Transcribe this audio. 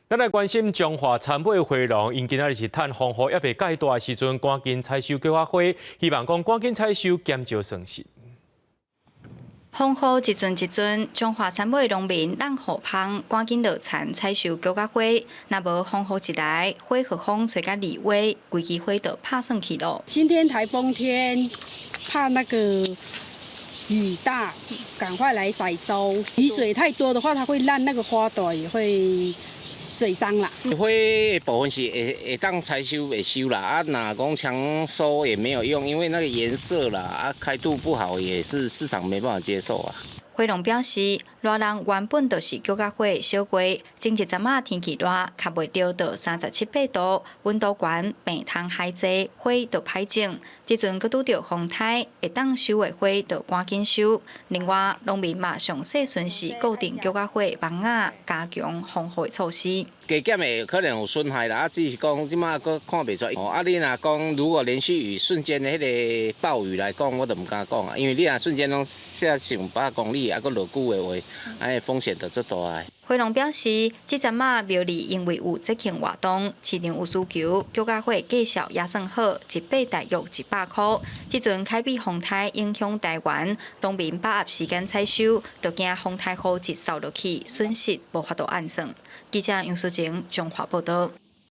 咱來關心彰化杉尾花農，𪜶今仔日是趁風雨猶未蓋大的時陣，趕緊採收菊仔花，希望講趕緊採收，減少損失。風雨一陣一陣，彰化杉尾農民等雨芳，趕緊落田採收菊仔花。若無風雨一來，花予風吹甲離尾，規支花就拍散去囉。今天颱風天，怕那個雨大，趕快來採收。雨水太多的話，它會爛，那個花朵也會水傷啦。花的部分是會會當採收會收啦，啊，若講強收也沒有用，因為那個顏色啦，啊，開度不好，也是市場沒辦法接受啊。花農表示，熱人原本就是菊仔花的小月，前一陣仔天氣熱，較袂著到三十七八度，溫度懸，病蟲害濟，花就歹種。這陣閣拄著風颱，會當收的花就趕緊收。另外，農民嘛上細巡視固定菊仔花的網仔，加強防護措施。加減會可能有損害啦，啊，只是講這馬閣看袂出來。啊，你若講如果連續雨瞬間的彼个暴雨來講，我就毋敢講啊，因為你若瞬間攏下上百公里，啊，閣落久的話，按呢風險就足大的。花農表示，這陣仔苗栗因為有節慶活動，市場有需求，菊仔花價數也算好，一把大約100箍。這陣凱比風颱影響台灣，農民把握時間採收，就驚風颱雨一掃落去，損失無法度按算。記者楊淑晴彰化報道。